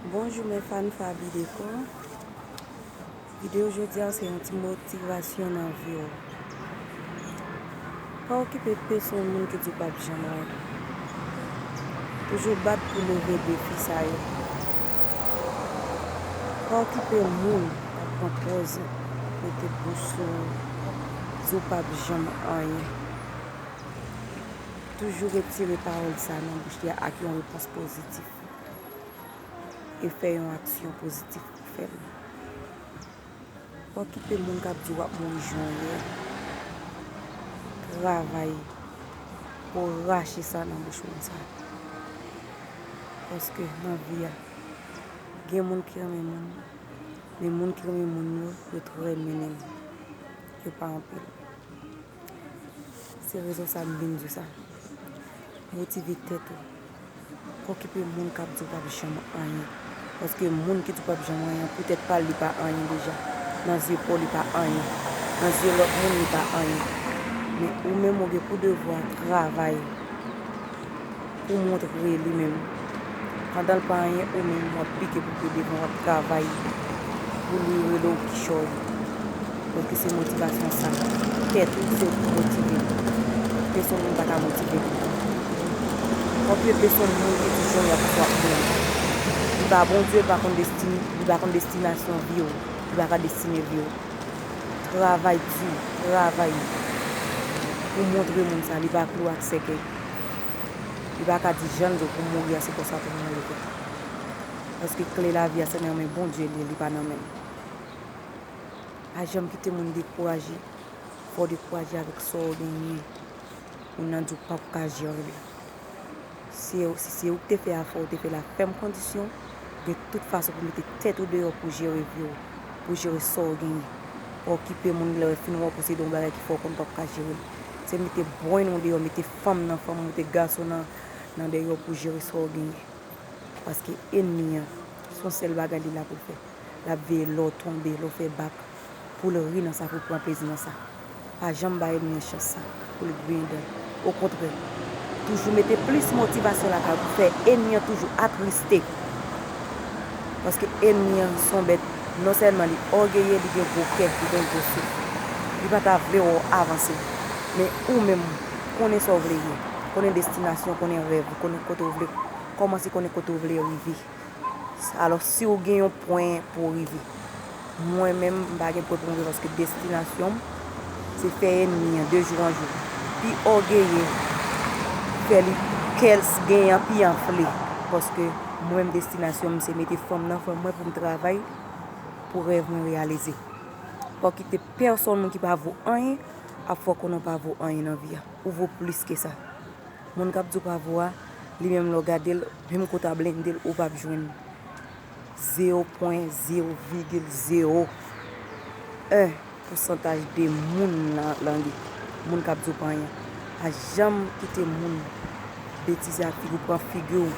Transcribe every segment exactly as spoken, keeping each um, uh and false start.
Bonjou, men fan Faby Decor. Videyo jodi a se yon ti motivasyon nan vi w. Pa okipe pèsonn moun ki di w p ap janm anyen. Toujou bat pou leve defi sa yo. Pa okipe moun k ap pran pòz mete bouch sou ou, di w p ap janm anyen. Toujou retire pawòl sa nan bouch li a ak yon repons pozitif e fè yon aksyon pozitif pou fè l. Pa okipe moun k ap di w ap mouri jan w ye. Travay pou w rache sa nan bouch moun sa. Paske nan vi a, gen moun ki renmen moun, men moun ki renmen moun yo, yo t renmen nenm. Yo pa anpil. Se rezon sa m vin di w sa. Motive tèt ou. Pa okipe moun k ap di w p ap janm anyen. Paske moun ki di w p ap janm anyen, poutèt pa l, li pa anyen deja. Nan zye pa w, li pa anyen. Nan zye lòt moun, li pa anyen. Men ou menm, ou gen pou devwa travay pou montre li menm. Pandan l pa anyen, ou menm, w ap pike pou pye devan, w ap travay pou li rele w kichòy. Paske se motivasyon sa. Tèt ou, se ou ki motive. Pèsonn moun pa ka motive ou. Konbyen pèsonn moun ki di jan y ap fè w ap mouri? Li pa Bondye, li pa konn destine, li pa konn destinasyon vi w. Li pa ka destine vi w. Travay di, travay pou montre moun sa, li pa klou ak sèkèy. Li pa ka di jan l di w pou mouri a, se konsa pou mouri tou. Paske kle lavi a, se nan men Bondye li ye, li pa nan men m. Pa janm kite moun dekouraje. Fò w dekouraje avèk sa w genyen. Moun nan di w p ap ka jere. Si, si se ou ki te fè afè w, ou te fè l ak fèm kondisyon, de tout fason pou mete tèt ou deyò pou jere vi w, pou jere sa w genyen. Pa okipe moun lè yo fin wè w posede yon bagay ki fè w konn p ap ka jere l. Se mete brain ou deyò, mete fanm nan fanm, mete gason nan, nan deyò pou jere sa w genyen. Paske ènmi an, se yon sèl bagay li la pou l fè. L ap veye lè w tonbe, lè w fè bak, pou l ri nan sa, pou l pran plezi nan sa. Pa janm bay ènmi an chans sa, pou l griyen dan l. Okontrè, toujou mete plis motivasyon lakay ou pou fè ènmi an toujou atriste. Paske ènmi an se yon bèt, non sèlman li ògeye, li gen gwo kè, li gen gwo souf. Li pa ta vle wè w avanse. Men ou menm, konnen sa w vle ye. Konnen destinasyon, konnen rèv, konnen kote w vle kòmanse, konnen kote w vle rive. Alò, si w gen yon pwen pou w rive, mwen menm, m pa gen pwen pou m rive, paske destinasyon m, se fè ènmi an, de jou an jou, pi ògeye, fè li kè l genyen an pi anfle. Paske mwen menm, destinasyon m, se mete fanm nan fanm mwen pou m travay, pou rèv mwen reyalize. Pa kite pèsonn moun ki pa vo anyen ap fè w konnen w pa vo anyen nan vi a. Ou vo plis ke sa. Moun k ap di w pa vo a, li menm lè w gade l, menm kote w ap blende l, ou p ap jwenn zewo pwen zewo vigil zewo en pousantaj de moun nan, nan li. Moun k ap di w pa anyen. Pa janm kite moun betize ak figi w, pran figi w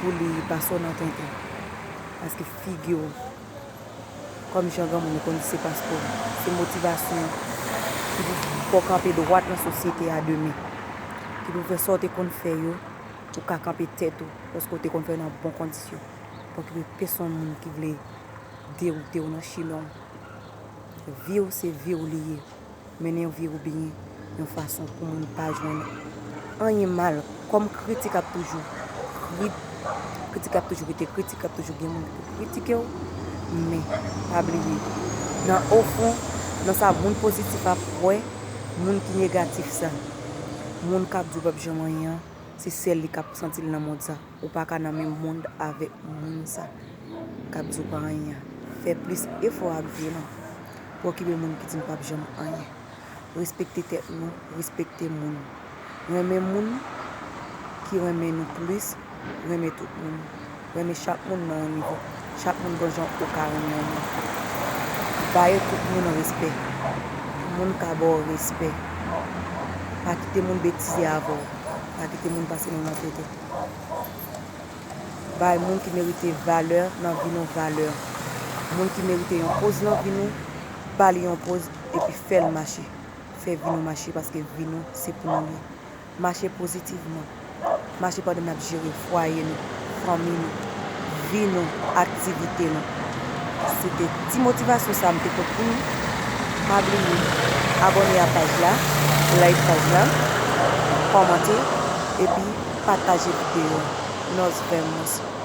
pou li pase w nan tenten. Paske figi w, kòm jan granmoun yo konn di se paspò, se motivasyon ki pou fè w kanpe dwat nan sosyete a demen, ki pou fè sa w te konn fè yo, ou ka kanpe tèt ou, paske w te konn fè yo nan bon kondisyon. Pa okipe pèsonn moun ki vle dewoute w nan chimen w. Vi w se vi w li ye. Mennen yon vi w byen, yon fason pou moun pa jwenn anyen mal. Kòm kritik ap toujou kri-, kritik ap toujou rete kritik, ap toujou gen moun ki pou kritike w, men pa bliye, nan ofon, nan sa moun pozitif ap wè, moun ki negatif sa, moun k ap di w p ap janm anyen an, se sèl li k ap santi l nan mond sa. Ou pa ka nan menm mond avèk moun sa k ap di w pa anyen an. Fè plis efò ak vi w. Pa okipe moun ki di n p ap janm anyen. Respekte tèt nou, respekte moun. Renmen moun ki renmen nou plis, renmen tout moun. Renmen chak moun nan yon nivo. Chak moun gen jan ou ka renmen yon moun. Bay tout moun respè. Tout moun ka ba w respè. Pa kite moun betize avè w. Pa kite moun pase nou nan tenten. Bay moun ki merite valè nan vi nou valè. Moun ki merite yon poz nan vi nou, ba li yon poz epi fè l mache. Fè vi nou mache paske vi nou se pou nou li ye. Mache pozitivman. Mache pandan n ap jere fwaye nou, fanmi nou, vi nou, aktivite nou. Se te ti motivasyon sa m te pot pou nou. Pa bliye abòne a paj la, like paj la, kòmante, epi pataje videyo. Nos vemos.